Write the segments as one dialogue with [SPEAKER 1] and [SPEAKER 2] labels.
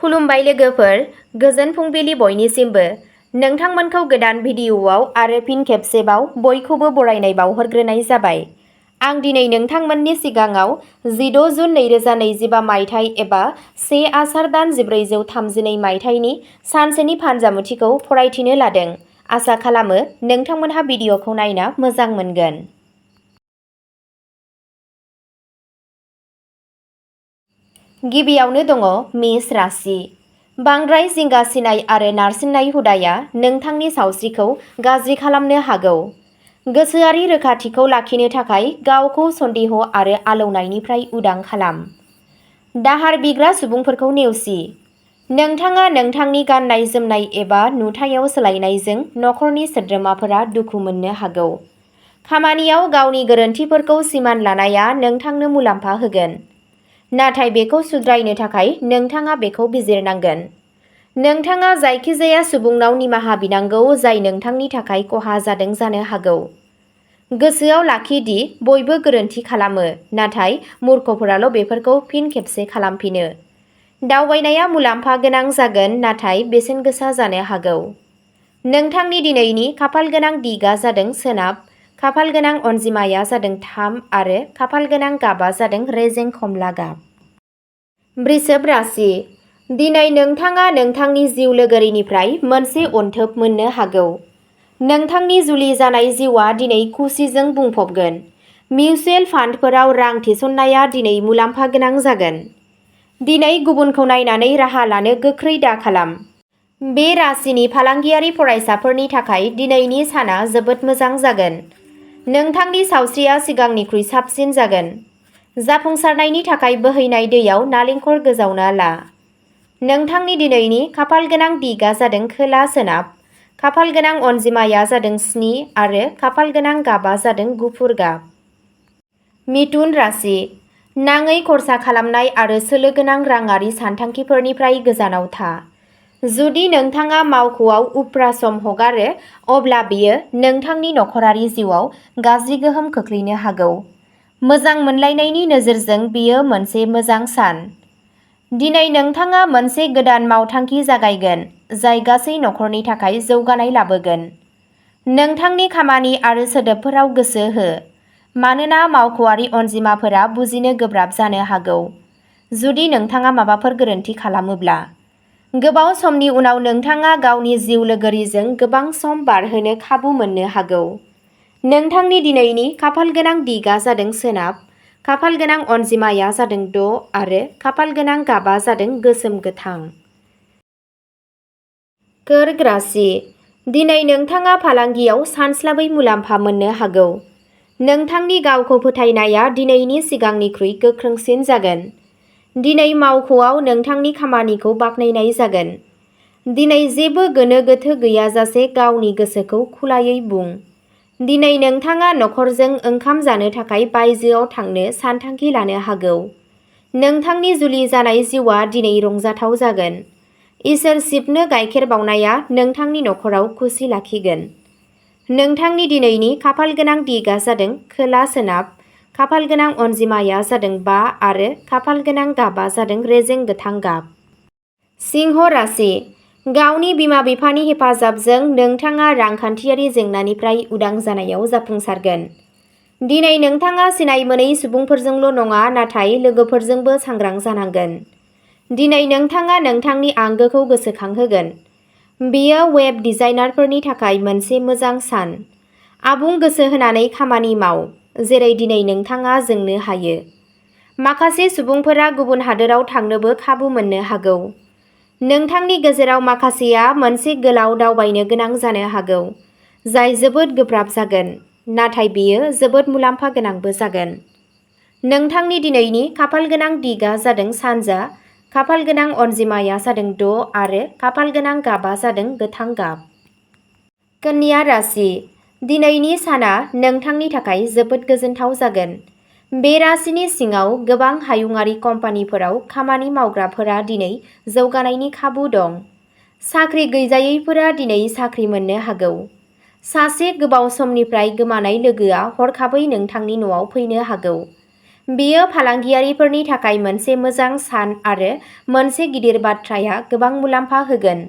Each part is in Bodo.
[SPEAKER 1] खुलुमबाय लोगोफोर, गोजोन फुंबिलि बयनिसिमबो। नोंथांमोनखौ गोदान भिडिअ'आव आरो फिन खेबसेबाव बयखौबो बरायनाय बावहरग्रोनाय जाबाय। आं दिनै नोंथांमोननि सिगाङाव 16 जुन 2025 मायथाइ एबा 1 आसार दान 1432 मायथाइनि सानसेनि फानजामुथिखौ फरायथिनो लादों। आसा खालामो नोंथांमोनहा भिडिअ'खौ नायना मोजां मोनगोन। गिबियावनो दङ मेष राशि। बांद्राय जिंगासिनाय आरो नारसिननाय हुदाया नोंथांनि सावस्रिखौ गाज्रि खालामनो हागौ। गोसोआरि रोखाथिखौ लाखिनो थाखाय गावखौ सन्देह आरो आलौनायनिफ्राय उदां खालाम। दाहार बिग्रा सुबुंफोरखौ नेवसि। नोंथाङा नोंथांनि गाननाय जोमनाय एबा नुथायाव सोलायनायजों नखरनि सोद्रोमाफोरा दुखु मोननो हागौ। खामानियाव गावनि गोरोन्थिफोरखौ सिमान लानाया नोंथांनो मुलाम्फा होगोन। नाथाय बेखौ सुद्रायनो थाखाय नोंथाङा बेखौ बिजिरनांगोन। नोंथाङा जायखिजाया सुबुंनाव निमाहा बिनांगौ जाय नोंथांनि थाखाय खहा जादों जानो हागौ। गोसोआव लाखि दि बयबो गोरोन्थि खालामो, नाथाय मूर्खफोराल' बेफोरखौ फिन खेबसे खालामफिनो। दावबायनाया मुलाम्फा गोनां जागोन नाथाय बेसेन गोसा जानो हागौ। नोंथांनि दिनैनि खाफालगोनां दिगआ जादों सोनाब, खाफालगोनां अनजिमाया जादों 3 आरो खाफालगोनां गाबा जादों रेजें खमला गाब। वृषभ राशि। दिनै नोंथाङा नोंथांनि जिउ लोगोरिनिफ्राय मोनसे अनथोब मोननो हागौ। नोंथांनि जुलि जानाय जिउआ दिनै खुसिजों बुंफबगोन। मिउचुएल फान्डफोराव रां थिसननाया दिनै मुलाम्फा गोनां जागोन। दिनै गुबुनखौ नायनानै राहा लानो गोख्रै दाखालाम। बे राशिनि फालांगियारि फरायसाफोरनि थाखाय दिनैनि साना जोबोद मोजां जागोन। नोंथांनि सावस्रिया सिगांनिख्रुइ साबसिन जागोन। जाफुंसारनायनि थाखाय बोहैनाय दैयाव नालेंखर गोजावना ला। नोंथांनि दिनैनि खाफालगोनां दिगआ जादों खोला सोनाब, खाफालगोनां अनजिमाया जादों 7 आरो खाफालगोनां गाबा जादों गुफुर गाब। मिथुन राशि। नाङै खरसा खालामनाय आरो सोलो गोनां राङारि सानथांखिफोरनिफ्राय गोजानाव था। जुदि नोंथाङा मावख'आव उफ्रा सम हगारो, अब्ला बेयो नोंथांनि नखरारि जिउआव गाज्रि गोहोम खोख्लैनो हागौ। मोजां मोनलायनायनि नोजोरजों बेयो मोनसे मोजां सान। दिनै नोंथाङा मोनसे गोदान मावथांखि जागायगोन, जाय गासै नखरनि थाखाय जौगानाय लाबोगोन। नोंथांनि खामानि आरो सोदोबफोराव गोसो हो, मानोना मावख'आरि अनजिमाफोरा बुजिनो गोब्राब जानो हागौ। जुदि नोंथाङा माबाफोर गोरोन्थि खालामोब्ला। गोबाव समनि उनाव नोंथाङा गावनि जिउ लोगोरिजों गोबां सम बारहोनो खाबु मोननो हागौ। नोंथांनि दिनैनि खाफालगोनां दिगआ जादों सोनाब, खाफालगोनां अनजिमाया जादों 6 आरो खाफालगोनां गाबा जादों गोसोम गोथां। कर्क राशि। दिनै नोंथाङा फालांगियाव सानस्लाबै मुलाम्फा मोननो हागौ। नोंथांनि गावखौ फोथायनाया दिनैनि सिगांनिख्रुइ गोख्रोंसिन जागोन। दिनै मावख'आव नोंथांनि खामानिखौ बाख्नायनाय जागोन। दिनै जेबो गोनो गोथो गैयाजासे गावनि गोसोखौ खुलायै बुं। दिनै नोंथाङा नखरजों ओंखाम जानो थाखाय बायजोआव थांनो सानथांखि लानो हागौ। नोंथांनि जुलि जानाय जिउआ दिनै रंजाथाव जागोन। इसोर शिबनो गाइखेर बावनाया नोंथांनि नखराव खुसि लाखिगोन। नोंथांनि दिनैनि खाफालगोनां दिगआ जादों खोला सोनाब, खाफालगोनां अनजिमाया जादों 5 आरो खाफालगोनां गाबा जादों रेजें गोथां गाब। सिंह राशि। गावनि बिमा-बिफानि हेफाजाबजों नोंथाङा रांखान्थियारि जेंनानिफ्राय उदां जानायाव जाफुंसारगोन। दिनै नोंथाङा सिनाय मोनै सुबुंफोरजोंल' नङा नाथाय लोगोफोरजोंबो सांग्रां जानांगोन। दिनै नोंथाङा नोंथांनि आंगोखौ गोसोखांहोगोन। बेयो वेब डिजाइनारफोरनि थाखाय मोनसे मोजां सान। आबुं गोसो होनानै खामानि माव, जेरै दिनै नोंथाङा जोंनो हायो। माखासे सुबुंफोरा गुबुन हादोराव थांनोबो खाबु मोननो हागौ। नोंथांनि गेजेराव माखासेया मोनसे गोलाव दावबायनो गोनां जानो हागौ, जाय जोबोद गोब्राब जागोन, नाथाय बेयो जोबोद मुलाम्फा गोनांबो जागोन। नोंथांनि दिनैनि खाफालगोनां दिगआ जादों सानजा, खाफालगोनां अनजिमाया जादों 6 आरो खाफालगोनां गाबा जादों गोथां गाब। कन्या राशि। दिनैनि साना नोंथांनि थाखाय जोबोद गोजोनथाव जागोन। बे राशिनि सिङाव गोबां हायुंआरि कम्पानिफोराव खामानि मावग्राफोरा दिनै जौगानायनि खाबु दं। साख्रि गैजायैफोरा दिनै साख्रि मोननो हागौ। सासे गोबाव समनिफ्राय गोमानाय लोगोआ हरखाबै नोंथांनि न'आव फैनो हागौ। बेयो फालांगियारिफोरनि थाखाय मोनसे मोजां सान आरो मोनसे गिदिर बाथ्राया गोबां मुलाम्फा होगोन,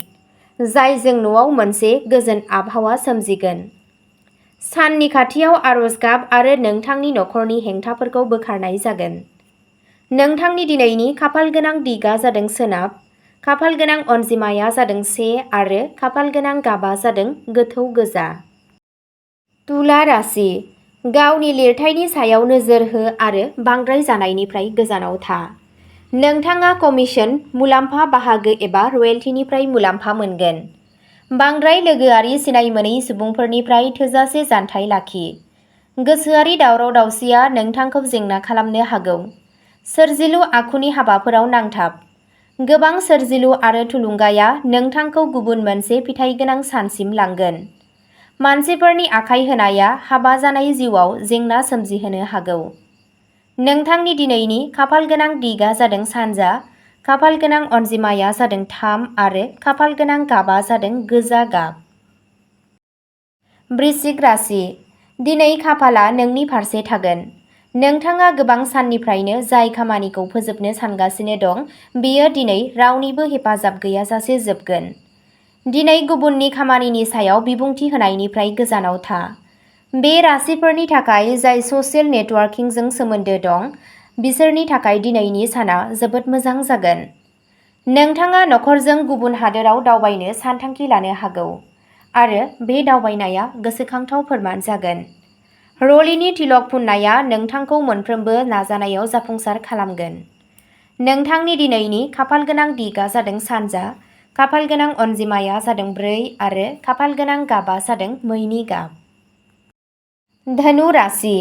[SPEAKER 1] जायजों न'आव मोनसे गोजोन आबहावा सोमजिगोन। साननि खाथियाव आरज गाब आरो नोंथांनि नखरनि हेंथाफोरखौ बोखारनाय जागोन। नोंथांनि दिनैनि खाफालगोनां दिगआ जादों सोनाब, खाफालगोनां अनजिमाया जादों 1 आरो खाफालगोनां गाबा जादों गोथौ गोजा। तुला राशि। गावनि लिरथायनि सायाव नोजोर हो आरो बांद्राय जानायनिफ्राय गोजानाव था। नोंथाङा कमिसन, मुलाम्फा बाहागो एबा रयेल्टिनिफ्राय मुलाम्फा मोनगोन। बांद्राय लोगोआरि सिनाय मोनै सुबुंफोरनिफ्राय थोजासे जानथाय लाखि। गोसोआरि दावराव-दावसिया नोंथांखौ जेंना खालामनो हागौ। सोरजिलु आखुनि हाबाफोराव नांथाब। गोबां सोरजिलु आरो थुलुंगाया नोंथांखौ गुबुन मोनसे फिथाइगोनां सानसिम लांगोन। मानसिफोरनि आखाय होनाया हाबा जानाय जिउआव जेंना सोमजिहोनो हागौ। नोंथांनि दिनैनि खाफालगोनां दिगआ जादों सानजा, खाफालगोनां अनजिमाया जादों 3 आरो खाफालगोनां गाबा जादों गोजा गाब। वृश्चिक राशि। दिनै खाफालआ नोंनि फारसे थागोन। नोंथाङा गोबां साननिफ्रायनो जाय खामानिखौ फोजोबनो सानगासिनो दं, बेयो दिनै रावनिबो हेफाजाब गैयाजासे जोबगोन। दिनै गुबुननि खामानिनि सायाव बिबुंथि होनायनिफ्राय गोजानाव था। बे राशिफोरनि थाखाय जाय ससियेल नेटवर्किंजों सोमोन्दो दं, बिसोरनि थाखाय दिनैनि साना जोबोद मोजां जागोन। नोंथाङा नखरजों गुबुन हादोराव दावबायनो सानथांखि लानो हागौ आरो बे दावबायनाया गोसोखांथाव फोरमान जागोन। रलिनि तिलक फुननाया नोंथांखौ मोनफ्रोमबो नाजानायाव जाफुंसार खालामगोन। नोंथांनि दिनैनि खाफालगोनां दिगआ जादों सानजा, खाफालगोनां अनजिमाया जादों 4 आरो खाफालगोनां गाबा जादों मैनि गाब। धनु राशि।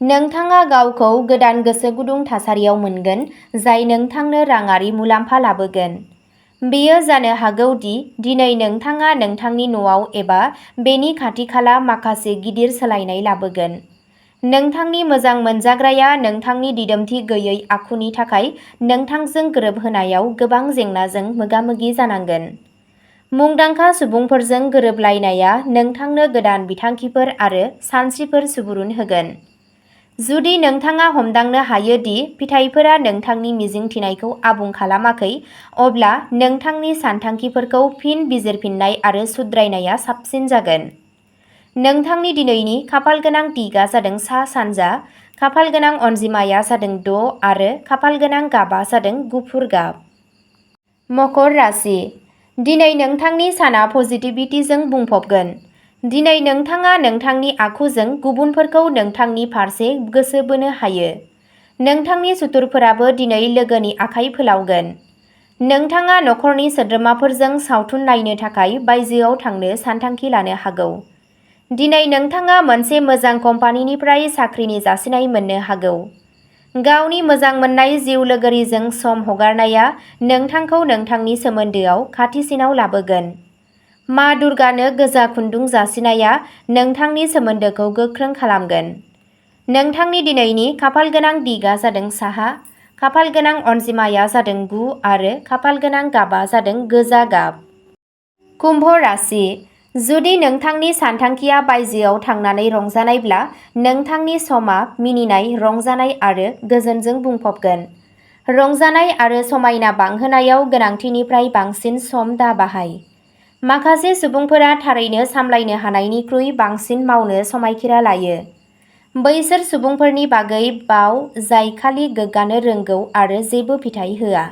[SPEAKER 1] नोंथाङा गावखौ गोदान गोसो गुदुं थासारियाव मोनगोन जाय नोंथांनो राङारि मुलाम्फा लाबोगोन। बेयो जानो हागौ दि दिनै नोंथाङा नोंथांनि न'आव एबा बेनि खाथि-खाला माखासे गिदिर सोलायनाय लाबोगोन। नोंथांनि मोजां मोनजाग्राया नोंथांनि दिदोमथि गैयै आखुनि थाखाय नोंथांजों गोरोबहोनायाव गोबां जेंनाजों मोगा-मोगि जानांगोन। मुंदांखा सुबुंफोरजों गोरोबलायनाया नोंथांनो गोदान बिथांखिफोर आरो सानस्रिफोर सुबुरुन होगोन। जुदि नोंथाङा हमदांनो हायो दि फिथायफोरा नोंथांनि मिजिंथिनायखौ आबुं खालामाखै, अब्ला नोंथांनि सानथांखिफोरखौ फिन बिजिरफिननाय आरो सुद्रायनाया साबसिन जागोन। नोंथांनि दिनैनि खाफालगोनां दिगआ जादों सा-सानजा, खाफालगोनां अनजिमाया जादों 6 आरो खाफालगोनां गाबा जादों गुफुर गाब। मकर राशि। दिनै नोंथांनि साना पजिटिभिटिजों बुंफबगोन। दिनै नोंथाङा नोंथांनि आखुजों गुबुनफोरखौ नोंथांनि फारसे गोसो बोनो हायो। नोंथांनि सुथुरफोराबो दिनै लोगोनि आखाइ फोलावगोन। नोंथाङा नखरनि सोद्रोमाफोरजों सावथुन नायनो थाखाय बायजोआव थांनो सानथांखि लानो हागौ। दिनै नोंथाङा मोनसे मोजां कम्पानिनिफ्राय साख्रिनि जासिनाय मोननो हागौ। गावनि मोजां मोननाय जिउ लोगोरिजों सम हगारनाया नोंथांखौ नोंथांनि सोमोन्दोआव खाथिसिनाव लाबोगोन। मा दुर्गानो गोजा खुन्दुं जासिनाया नोंथांनि सोमोन्दोखौ गोख्रों खालामगोन। नोंथांनि दिनैनि खाफालगोनां दिगआ जादों साहा, खाफालगोनां अनजिमाया जादों 9 आरो खाफालगोनां गाबा जादों गोजा गाब। कुम्भ राशि। जुदि नोंथांनि सानथांखिया बायजोआव थांनानै रंजानायब्ला, नोंथांनि समा मिनिनाय, रंजानाय आरो गोजोनजों बुंफबगोन। रंजानाय आरो समायना बांहोनायाव गोनांथिनिफ्राय बांसिन सम दाबाहाय। माखासे सुबुंफोरा थारैनो सामलायनो हानायनिख्रुइ बांसिन मावनो समायखिरा लायो। बैसोर सुबुंफोरनि बागै बाव जाय खालि गोग्गानो रोंगौ आरो जेबो फिथाय होआ।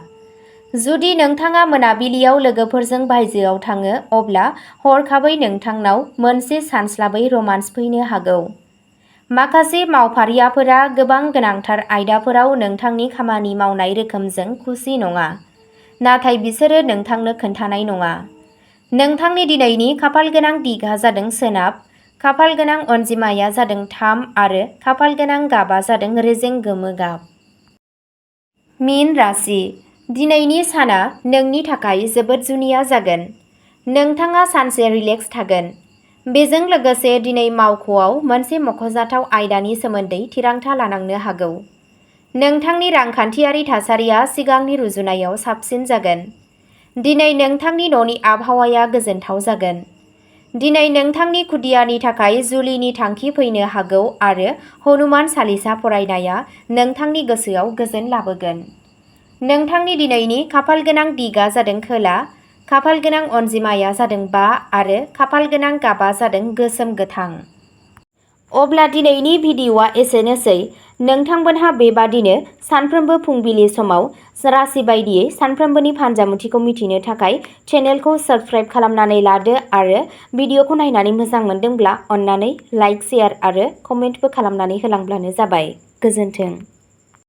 [SPEAKER 1] जुदि नोंथाङा मोनाबिलियाव लोगोफोरजों बायजोआव थाङो, अब्ला हरखाबै नोंथांनाव मोनसे सानस्लाबै रमान्स फैनो हागौ। माखासे मावफारियाफोरा गोबां गोनांथार आयदाफोराव नोंथांनि खामानि मावनाय रोखोमजों खुसि नङा, नाथाय बिसोरो नोंथांनो खोन्थानाय नङा। नोंथांनि दिनैनि खाफालगोनां दिगआ जादों सोनाब, खाफालगोनां अनजिमाया जादों 3 आरो खाफालगोनां गाबा जादों रेजें गोमो गाब। मीन राशि। दिनैनि साना नोंनि थाखाय जोबोद जुनिया जागोन। नोंथाङा सानसे रिलेक्स थागोन। बेजों लोगोसे दिनै मावख'आव मोनसे मख'जाथाव आयदानि सोमोन्दै थिरांथा लानांनो हागौ। नोंथांनि रांखान्थियारि थासारिया सिगांनि रुजुनायाव साबसिन जागोन। दिनै नोंथांनि न'नि आबहावाया गोजोनथाव जागोन। दिनै नोंथांनि खुदियानि थाखाय जुलिनि थांखि फैनो हागौ आरो हनुमान चालिसा फरायनाया नोंथांनि गोसोआव गोजोन लाबोगोन। नोंथांनि दिनैनि खाफालगोनां दिगा जादों खोला, खाफालगोनां अनजिमाया जादों 5 आरो खाफालगोनां गाबा जादों गोसोम गोथां। अब्ला दिनैनि भिडिअ'आ एसेनोसै। नोंथांमोनहा बेबादिनो सानफ्रोमबो फुंबिलि समाव राशि बायदियै सानफ्रोमबोनि फानजामुथिखौ मिथिनो थाखाय चेनेलखौ साबस्क्राइब खालामनानै लादो आरो भिडिअ'खौ नायनानै मोजां मोनदोंब्ला अन्नानै लाइक, शेयार आरो कमेन्टबो खालामनानै होलांब्लानो जाबाय। गोजोन्थों।